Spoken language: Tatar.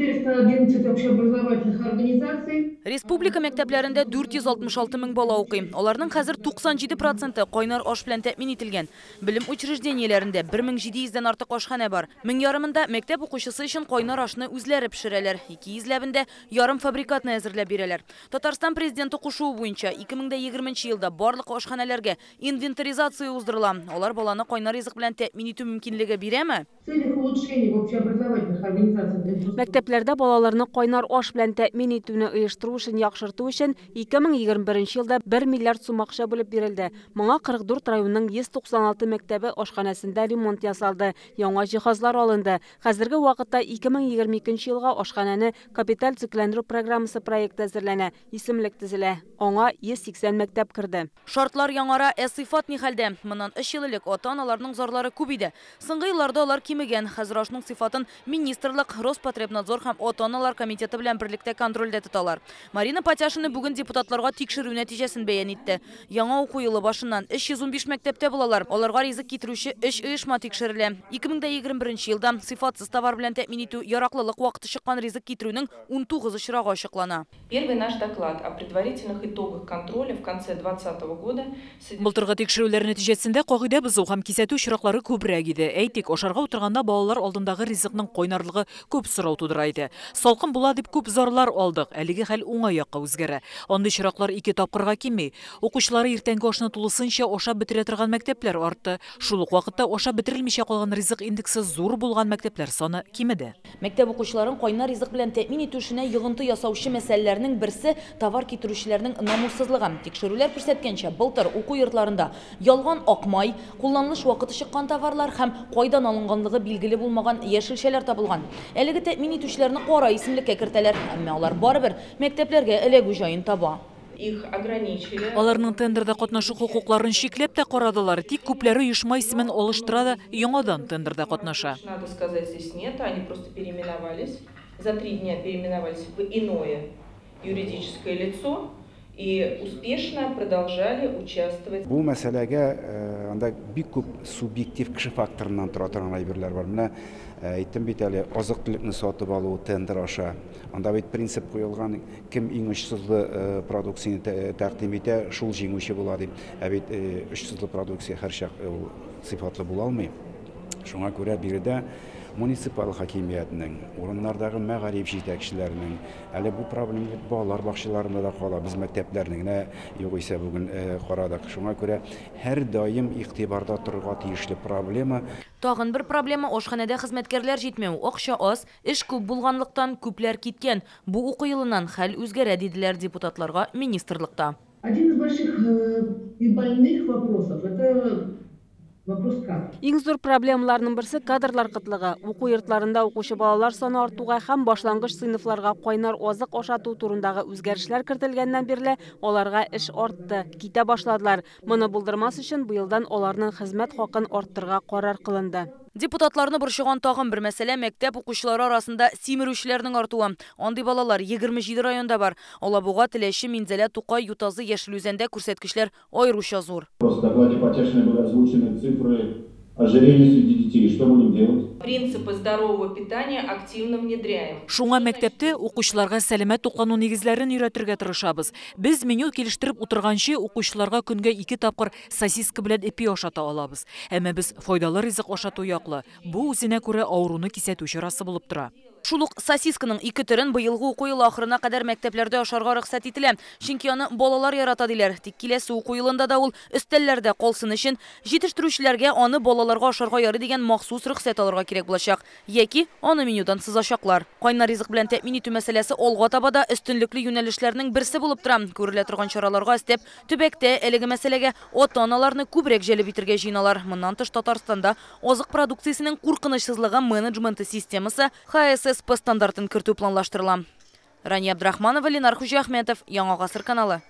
411 общеобразовательных организаций. Республика мәктәпләрендә 466 мең бала укый. Аларның хәзер 97 проценты кайнар аш белән тәэмин ителгән. Белем учреждениеләрендә 1700 дән артык ашханә бар. Мең ярымында мәктәп укучысы өчен кайнар ашны үзләре пешерәләр. 200 ләбендә ярымфабрикатны әзерләп бирәләр. Татарстан президенты кушуы буенча 2020 елда барлык ашханәләргә инвентаризация уздырыла. Алар баланы кайнар ризык белән тәэмин итү мөмкинлеге бирәме? В целях улучшения в общеобразовательных организациях Мәктәпләрдә балаларны кайнар аш белән тәэмин итүне оештыру эшен яхшырту өчен 2021 елда 1 миллиард сум акча бүлеп бирелде. Моңа 44 районның 196 мәктәбе ашханәсендә ремонт ясалды, яңа җиһазлар алынды. Хәзерге вакытта 2022 елга ашханәне капиталь төзекләндерү программасы проекты әзерләнә, исемлек төзелә. Аңа 180 мәктәп керде. Шартлар яңара, ә сыйфат ни хәлдә? Моннан 3 ел элек ата-аналарның зарлары күп иде. Соңгы елларда алар кимегән. Хәзер ашның сыйфатын министрлык, Роспотребнадзор һәм ата-аналар комитеты белән берлектә контрольдә тоталар. Марина Патяшина бүген депутатларга тикшерү нәтиҗәсен бәян итте. Яңа уку елы башыннан 315 мәктәптә булалар. Аларга ризык китерүче 3 оешма тикшерелә. 2021 елда сыйфатсыз товар белән тәэмин итү, яраклылык вакыты чыккан ризык китерүнең 19 очрагы ачыклана. Первый наш доклад о предварительных итогах контроля в конце 2020 года Былтыргы тикшерүләр нәтиҗәсендә кагыйдә бозу һәм кисәтү очраклары күбрәк иде. Әйтик, ашарга утырганда балалар алдындагы ризыкның кайнарлыгы күп сорау тудыра иде. Салкын була дип күп зарлар алдык. Әлеге хәл уңай якка үзгәрә. Андый очраклар ике тапкырга кими. Укучылары иртәнге ашны тулысынча ашап бетерә торган мәктәпләр артты. Шул ук вакытта ашап бетерелмичә калган ризык индексы зур булган мәктәпләр саны кимеде. Мәктәп укучыларын кайнар ризык белән тәэмин итү эшенә йогынты ясаучы мәсьәләләрнең берсе — товар китерүчеләрнең намуссызлыгы. Тикшерүләр күрсәткәнчә, былтыр уку йортларында ялган ак май, кулланылыш вакыты чыккан товарлар һәм кайдан алынганлыгы билгеле булмаган яшелчәләр табылган. Әлеге тәэмин итүчеләрне кара исемлеккә кертәләр, әмма алар барыбер мәктәпләргә эләгү җаен таба. Их ограничили. Аларның тендерда катнашу хокукларын чикләп тә карадылар. Тик күпләре оешма исемен алыштыра да яңадан тендерда катнаша. Надо сказать, здесь нет, они просто переименовались. За 3 дня переименовались в иное юридическое лицо и успешно продолжали участвовать. Бу мәсьәләгә анда бик күп субъектив кеше факторыннан тора торган әйберләр бар. Менә әйттем бит әле, азык-төлекне сатып алу тендер аша. Анда бит принцип куелган: кем иң очсызлы продукцияне тәкъдим итә, шул җиңүче була дип. Ә бит очсызлы продукция һәрчак ул сыйфатлы була алмый. Шуңа күрә биредә муниципаль хакимиятнең, урыннардагы мәгариф җитәкчеләренең, әле бу проблема балалар бакчаларында да кала, без мәктәпләрне генә югыйсә бүген карадык. Шуңа күрә һәрдаим игътибарда торырга тиешле проблема. Тагын бер проблема — ашханәдә хезмәткәрләр җитмәү. Акча аз, эш күп булганлыктан күпләр киткән. Бу уку елыннан хәл үзгәрә, диделәр депутатларга министрлыкта. Один из больших и больных вопросов – это вопрос кадров. Иң зур проблемаларның берсе — кадрлар кытлыгы. Уку йортларында укучы балалар саны артуга һәм башлангыч сыйныфларга кайнар азык ашату турындагы үзгәрешләр кертелгәннән бирле аларга эш артты, китә башладылар. Моны булдырмас өчен быелдан аларның хезмәт хакын арттырырга карар кылынды. Депутатларны борчыган тагын бер мәсьәлә — мәктәп укучылары арасында симерүчеләрнең артуы. Андый балалар 27 районда бар. Алабуга, Теләче, Минзәлә, Тукай, Ютазы, Яшел Үзәндә күрсәткечләр аеруча зур. В докладе Патяшиной были озвучены цифры ожирения среди детей. Что будем делать? Принципы здорового питания активно внедряем. Шуңа мәктәптә укучыларга сәламәт туклану нигезләрен өйрәтергә тырышабыз. Без меню килештереп утырганчы укучыларга көнгә ике тапкыр сосиска белән ипи ашата алабыз. Әмма без файдалы ризык ашату яклы. Бу үзенә күрә авыруны кисәтү чарасы булып тора. Шул ук сосисканың ике төрен быелгы уку елы ахырына кадәр мәктәпләрдә ашарга рөхсәт ителә. Чөнки аны балалар ярата, диләр. Тик киләсе уку елында да ул өстәлләрдә калсын өчен җитештерүчеләргә аны балаларга ашарга ярый дигән махсус рөхсәт алырга кирәк булачак. Яки аны менюдан сызачаклар. Кайнар ризык белән тәэмин итү мәсьәләсе алга таба да өстенлекле юнәлешләрнең берсе булып тора. Күрелә торган чараларга өстәп, төбәктә әлеге мәсьәләгә ата-аналарны күбрәк җәлеп итәргә җыеналар. Моннан тыш, Татарстанда азык продукциясенең куркынычсызлыгы менеджменты системасы ХССП стандартын кертү планлаштырыла. Рания Абдрахманова, Ленар Хуҗиахметов, Яңа Гасыр каналы.